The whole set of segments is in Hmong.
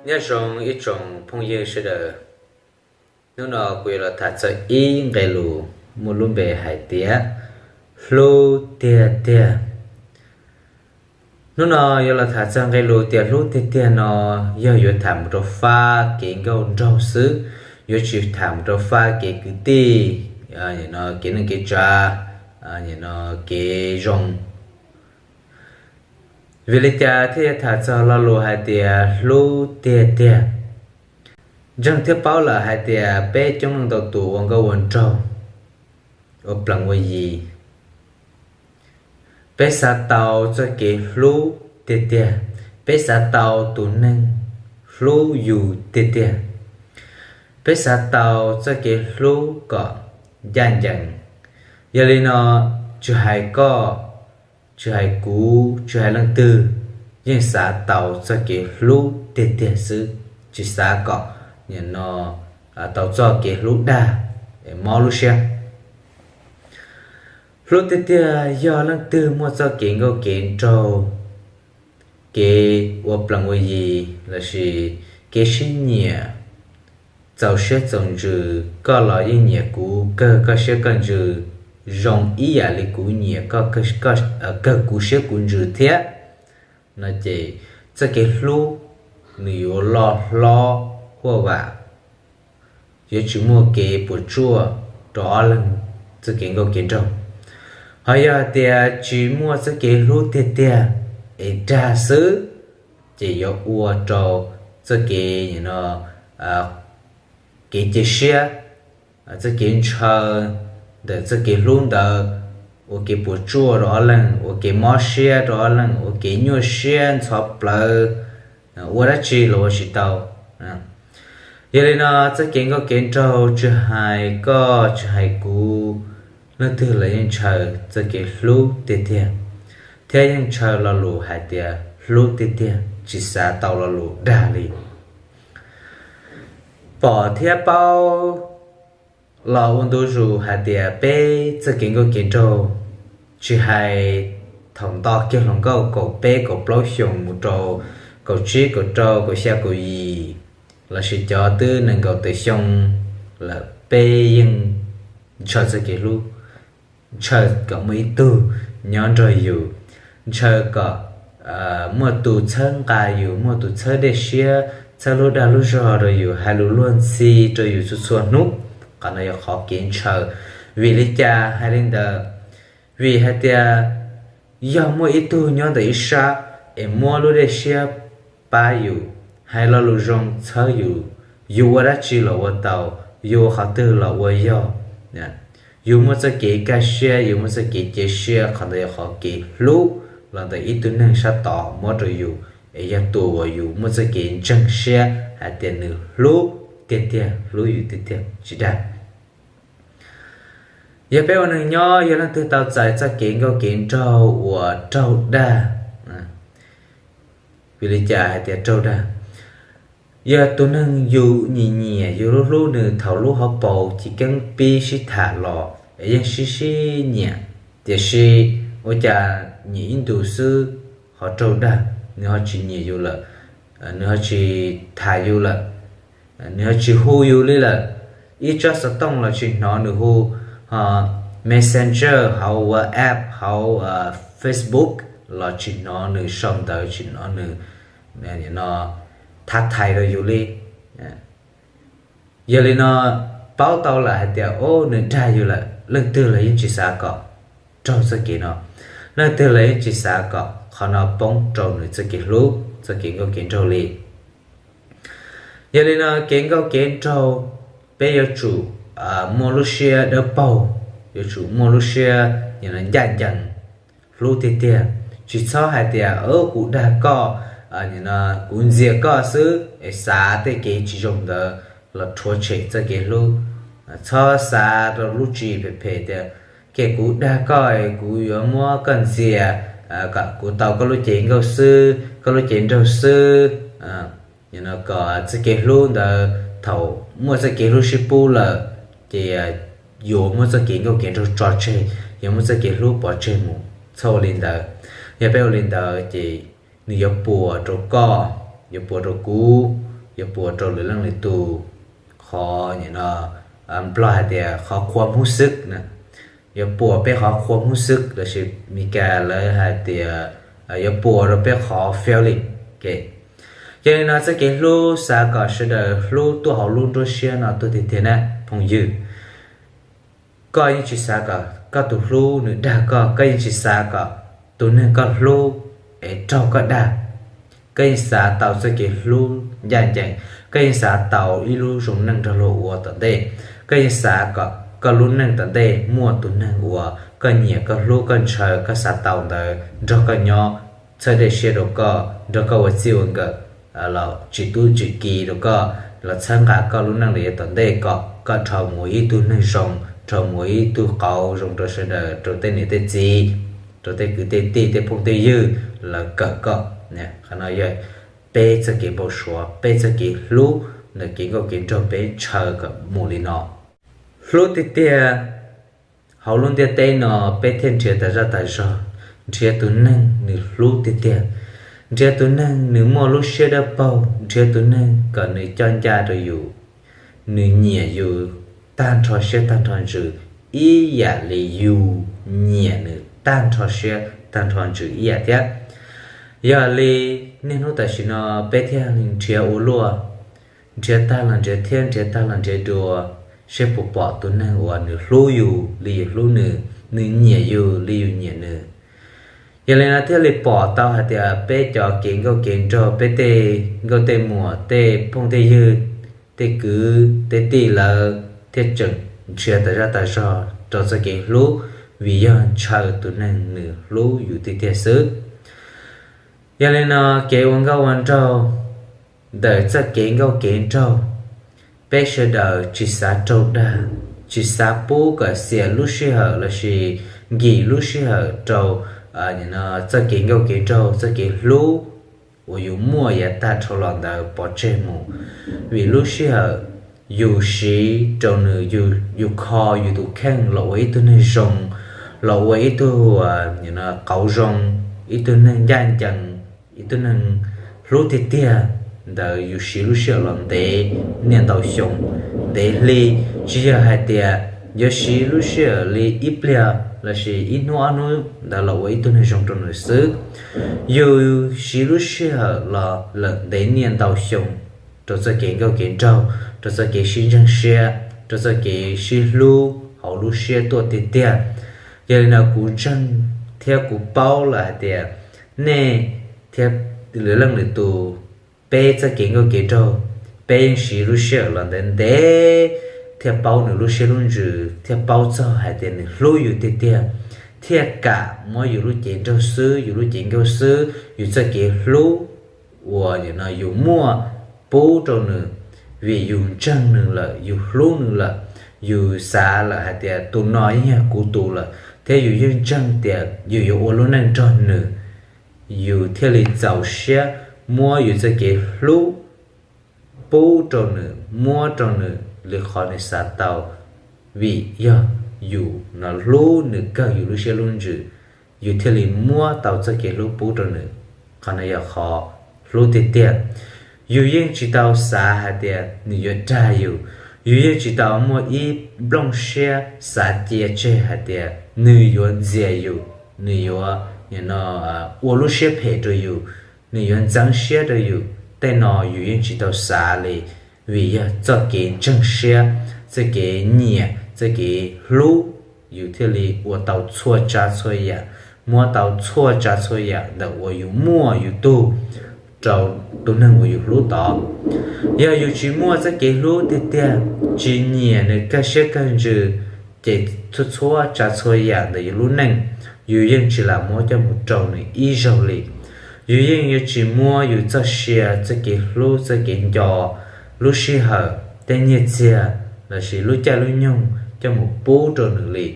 Nyob zoo ib tsoom phooj ywg sawv daws, hnub no kuv yuav los tham txog ib nqe lus muaj lub npe hais tias hlub tiag tiag. Hnub no yuav los tham txog nqe lus tias hlub tiag tiag no yog yuav tham mus rau fab kev nkauj nraug xwb, yuav tsis tham mus rau fab kev kwv tij, kev neej kev tsav, kev zoo. Vim li cas thiaj yuav tham txog lo lus hais tias hlub tiag tiag? Ntseeg thiab paub lawm hais tias peb coob leej ntau tus ua nkauj ua nraug, ua plees ua yi, peb xav tau txoj kev hlub tiag tiag, peb xav tau tus neeg hlub yus tiag tiag, peb xav tau txoj kev hlub kom ncaj ncees. Yog li no, tsis hais koj, tsis hais kuv, tsis hais leej twg, yeej xav tau txoj kev hlub tiag tiag xwb, tsis xav kom tau txoj kev hlub dag, mob lub siab. Hlub tiag tiag yog leej twg muaj txoj kev nkauj kev nraug, kev ua plees ua yi, lossis kev sib nyiam txaus siab txaus ntsws, koj los yeej nyiam kuv kawg koj siab koj ntsws, zoo ib yam li kuv nyiam kawg kuv siab kuv ntsws thiab no ces txoj kev hlub nws yuav loj hlob huaj vam, yuav tsis muaj kev puas tsuaj rau ob leeg txoj kev nkauj kev nraug. Ho yog hais tias tsis muaj txoj kev hlub tiag tiag es dag xwb, ces yuav ua rau txoj kev, kev cia siab, txoj kev ntshaw ntawm txoj kev hlub ntawd ua kev puas tsuaj rau ob leeg, ua kev mob siab rau ob leeg, ua kev nyuaj siab ntxhov plawv, ua dab tsi los ua tsis tau. Yog li no, txoj kev nkauj kev nraug tsis hais koj tsis hais kuv, leej twg los yeej ntshaw txoj kev hlub tiag tiag, thiab yeej ntshaw lo lus hais tias hlub tiag tiag, tsis xav tau lo lus dag li. Pom thiab paub los ua ntu zus hais tias peb txoj kev nkauj kev nraug, tsis hais thaum nto kiag hluas nkauj kaum peb kaum plaub xyoos mus rau kaum tsib kaum rau kaum xya kaum yim, lossis cov twb nees nkaum tawm xyoo lawm, peb yeej ntshaw txoj kev hlub, ntshaw kom muaj ib tug nyob nrog yus, ntshaw kom muaj tus txhawb nqa yus, muaj tus txhawb dej siab, txhawb lub dag lub zog rau yus, hais lus luag ntxhi rau yus txhua txhua hnub. Qhov no yog qhov kev ntshaw. Vim li cas hais li ntawd? Vim hais tias yog muaj ib tug nyob ntawm ib sab es muab lub dej siab pab yus, hais lo lus zoo txhawb yus, yus ua dab tsi los ua tau, yus ua qhov twg los ua yog, yus muaj txoj kev kaj siab, yus muaj txoj kev cia siab, qhov ntawd yog qhov kev hlub los ntawm ib tug neeg sab tod muab rau yus, es yog tus uas yus muaj txoj kev ntseeg siab hais tias nws hlub tiag tiag, hlub yus tiag tiag tsis dag. Yog peb ua neeg nyob, yog leej twg tau txais txoj kev nkauj kev nraug uas raug dag, vim li cas hais tias raug dag? Yog tus neeg yus nyiam nyiam, yus hlub hlub nws thaum lub hauv paus chiv keeb pib sib tham los es yeej sib sib nyiam, tiam sis ua cas nyiam ib ntus xwb ho raug dag, nws ho tsis nyiam yus lawm, nws ho tsis tham yus lawm, nws ho tsis hu yus li lawm. Ib tsob xov tooj los tsis hnov nws hu, ho Messenger hauv WhatsApp hauv Facebook los tsis hnov nws sau ntawv, tsis hnov nws thav thaiv rau yus li. Yog li no, paub tau lawm hais tias o nws dag yus lawm, leej twg los yeej tsis xav kom raug txoj kev no, leej twg los yeej tsis xav kom qhov no poob rau nws txoj kev hlub, txoj kev nkauj kev nraug li. Yog li no, kev nkauj kev nraug peb yuav tsum muaj lub siab dawb paug, yuav tsum muaj lub siab ncaj ncees, hlub tiag tiag. Tsis txhob hais tias kuv dag koj, kuv ntxias koj xwb es xav tej kev tsis zoo ntawd los rhuav tshem txoj kev hlub. Txhob xav rau lub tswv yim phem phem tias, ke kuv dag koj es kuv yuav muab koj ntxias kom kuv tau koj lub cev nkauj xwb, koj lub cev nraug xwb. Kom txoj kev hlub ntawd thaum muaj txoj kev hlub sib pub lawm ces yuav muab txoj kev nkauj kev nraug tso tseg, yuav muab txoj kev hlub pov tseg mus. Txhob ua li ntawd. Yog peb ua li ntawd ces nws yuav puas rau koj, yuav puas rau kuv, yuav puas rau lwm leej lwm tus qhov, no, Nplog hais tias qhov khua hmub xwb na, yuav puas peb qhov khua hmub xwb lossis Mis Kas lawv hais tias yuav puas rau peb qhov feeling. Yog li no txoj kev hlub xav kom sawv daws hlub tuaj hauv lub nruab siab no tuaj tiag tiag na phooj ywg. Koj yeej tsis xav kom koj tus hlub nws dag koj, koj yeej tsis xav kom tus neeg koj hlub es raug koj dag. Koj yeej xav tau txoj kev hlub ncaj ncees, koj yeej xav tau ib lub zoo neej nrog luag ua tom ntej, koj yeej xav kom koj lub neej tom ntej muaj tus neeg uas koj nyiam, koj hlub, koj ntshaw, koj xav tau ntawd nrog koj nyob, txhawb dej siab rau koj, nrog koj ua txij ua nkawm, los tsim tub tsim ki rau koj, los txhawb nqa koj lub neej lawm yav tom ntej kom koj dhau mus ua ib tug neeg zoo, dhau mus ua ib tug qauv zoo rau sawv daws, rau tej niam tej txiv, rau tej kwv tej tij, tej phooj tej ywg lawv kawm koj. Qhov no yog peb txoj kev npau suav, peb txoj kev hlub ntawm kev nkauj kev nraug peb ntshaw kom mus li no. Hlub tiag tiag, hauv lub ntiaj teb no peb thiaj nrhiav tas zaj tas zog, nrhiav tus neeg nws hlub tiag tiag, nrhiav tus neeg nws muaj lub siab dawb paug, nrhiav tus neeg kom nws coj ncaj rau yus, nws nyiam yus tag nrho siab tag nrho ntsws ib yam li yus nyiam nws tag nrho siab tag nrho ntsws ib yam thiab. Yog li niaj hnub tam sim no peb thiaj nrhiav ua luaj, nrhiav tag los nrhiav thiab, nrhiav tag los nrhiav dua, seb puas pom tus neeg uas nws hlub yus li yus hlub nws, nws nyiam yus li yus nyiam nws. Yog li no thiaj li pom tau hais tias peb cov kev nkauj kev nraug, peb tej nkauj tej muam, tej phooj tej ywg, tej kwv tej tij lawv thiaj tseem nrhiav tas zaj tas zog rau txoj kev hlub, vim yog ntshaw tus neeg nws hlub yus tiag tiag xwb. Yog li no kev ua nkauj ua nraug, ntawm txoj kev nkauj kev nraug, peb sawv daws tsis xav raug dag, tsis xav pub kom xiam lub sij hawm lossis nkim lub sij hawm rau txoj kev nkauj kev nraug, txoj kev hlub uas yus muaj yav tag dhau los ntawd pov tseg mus. Vim lub sij hawm yus siv rau nws, yus kho yus tus kheej los ua ib tug neeg zoo, los ua ib tug qauv zoo, ib tug neeg ncaj ncees, ib tug neeg hlub tiag tiag ntawd, yus siv lub sij hawm los ntev niaj ntau xyoo ntev hli. Tsis yog hais tias yuav siv lub sij hawm li ib pliag lossis ib hnub ob hnub ntawd los ua ib tug neeg zoo rau nws xwb. Yus siv lub sij hawm los lawm ntev niaj ntau xyoo rau txoj kev nkauj kev nraug, rau txoj kev sib ntseeg siab, rau txoj kev sib hlub hauv lub siab tuaj tiag tiag. Yog li no kuv ntseeg thiab kuv paub lawm hais tias nej thiab lwm leej lwm tus, peb txoj kev nkauj kev nraug, peb yeej siv lub sij hawm los ntev ntev thiaj paub nws lub siab lub ntsws, thiaj paub txog hais tias nws hlub yus tiag tiag, thiaj kam muab yus lub cev nraug xwb, yus lub cev nkauj xwb, yus txoj kev hlub uas yus muaj pub rau nws, vim yus ntseeg nws lawm, yus hlub nws lawm, yus xav lawm hais tias tus no yeej yog kuv tus lawm, thiab yus yeej ntseeg tias yus yuav ua lub neej nrog nws, yus thiaj li txaus siab muab yus txoj kev hlub pub rau nws, muab rau nws li qhov nws xav tau, vim yog yus no hlub nws kawg yus lub siab lub ntsws, yus thiaj li muab tau txoj kev hlub pub rau nws. Qhov no yog qhov hlub tiag tiag. Yus yeej tsis tau xav hais tias nws yuav dag yus, yus yeej tsis tau muaj ib nplooj siab xav cia tseg hais tias nws yuav ntxias yus, nws yuav ua lub siab phem rau yus, nws yuav ntxeev siab rau yus. Tej no yus yeej tsis tau xav li, vim yog txoj kev ntseeg siab, txoj kev nyiam, txoj kev hlub, yus thiaj li ua tau txhua tsav txhua yam, muab tau txhua tsav txhua yam ntawm uas yus muaj yus tug rau tus neeg uas yus hlub tod. Yog yus tsis muaj txoj kev hlub tiag tiag, tsis nyiam nws kawg siab kawg ntsws, ces txhua txhua tsav txhua yam ntawm yus lub neej, yus yeej tsis lam muab coj mus rau nws ib zaug li. Yus yeej yuav tsis muab yus txoj sia, txoj kev hlub, txoj kev nco, lub sij hawm, tej nyiaj txiag lossis lub caij lub nyoog coj mus pub rau nws li.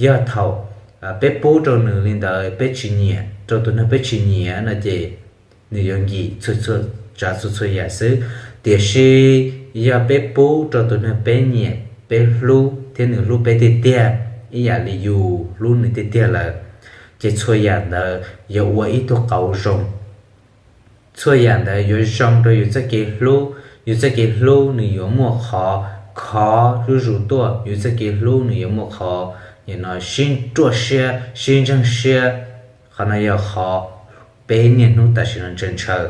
Yog thaum peb pub rau nws li ntawd peb tsis nyiam, rau tus neeg peb tsis nyiam no ces nws yuav nkim txhua tsav txhua txhua yam xwb. Tiam sis yog peb pub rau tus neeg peb nyiam, peb hlub thiab nws hlub peb tiag tiag, ib yam li yus hlub nws tiag tiag lawm, ces txhua yam ntawd yuav ua ib tug qauv zoo Txhua yam ntawd yuav zoo rau yus txoj kev hlub. Yus txoj kev hlub nws yuav muaj qhov khov zuj zus tuaj, yus txoj kev hlub nws yuav muaj qhov, nim no sib ruaj siab sib ntseeg siab. Qhov no yog qhov peb niaj hnub tam sim no ntshaw ntshaw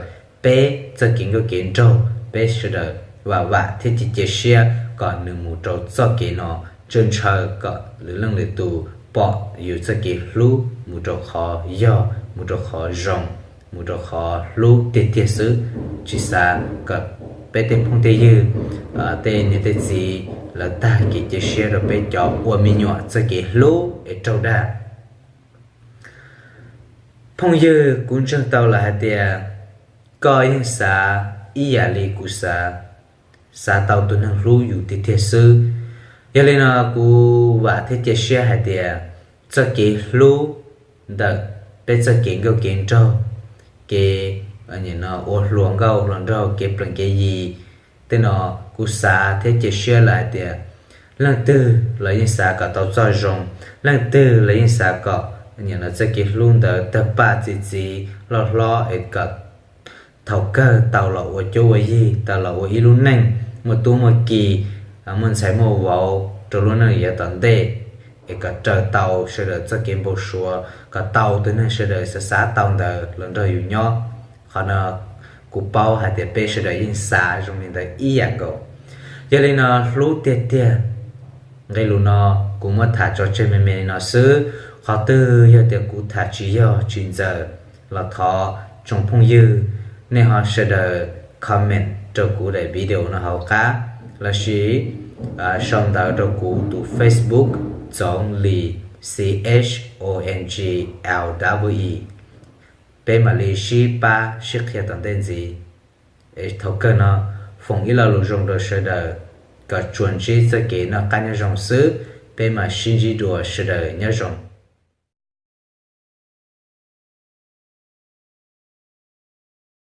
peb txoj kev nkauj kev nraug, peb sawv daws vam vam thiab cia cia siab kom nws mus rau txoj kev no, ntshaw ntshaw kom lwm leej lwm tus pom yus txoj kev hlub mus rau qhov yog, mus rau qhov zoo, mus rau qhov hlub tiag tiag xwb. Tsis xav kom peb tej phooj tej ywg, tej niam tej txiv lawv tag kev cia siab rau peb cov ua me nyuam txoj kev hlub es raug dag. Phooj ywg, kuv ntseeg tau lawm hais tias koj yeej xav ib yam li kuv xav, xav tau tus neeg hlub yus tiag tiag xwb. Yog li no kuv vam thiab cia siab hais tias txoj kev hlub ntawm peb txoj kev nkauj kev nraug, kev ua hluas nkauj hluas nraug, kev plees kev yi, tej no kuv xav thiab cia siab lawm hais tias leej twg los yeej xav kom tau txoj zoo, leej twg los yeej xav kom nim no txoj kev hlub ntawd tawg paj txi txiv loj hlob es kom thaum kawg tau los ua cuab ua yig, tau los ua ib lub neej muaj tub muaj ki, muaj ntxhais muaj vauv rau lub neej yav tom ntej, es kom raws tau sawv daws txoj kev npau suav, kom tau tus neeg sawv daws xav xav tau ntawd los nrog yus nyob. Qhov no kuv paub hais tias peb sawv daws yeej xav zoo li ntawd ib yam nkaus. Yog li no hlub tiag tiag, nqe lus no kuv muab tham tso tseg me me li no xwb. Qhov twg yog tias kuv tham tsis yog tsis ntxaws los thov tsoom phooj ywg nej ho sawv daws comment rau kuv daim video no hauv qab, lossis sau ntawv rau kuv tus Facebook Txoov Lis, C H O N G L W E. Peb mam li sib pab sib qhia tom ntej ntxiv. Es thaum kawg no foom ib lo lus zoo rau sawv daws kom tsuas ntsib txoj kev noj qab nyob zoo xwb. Peb mam sib ntsib dua, sawv daws nyob zoo.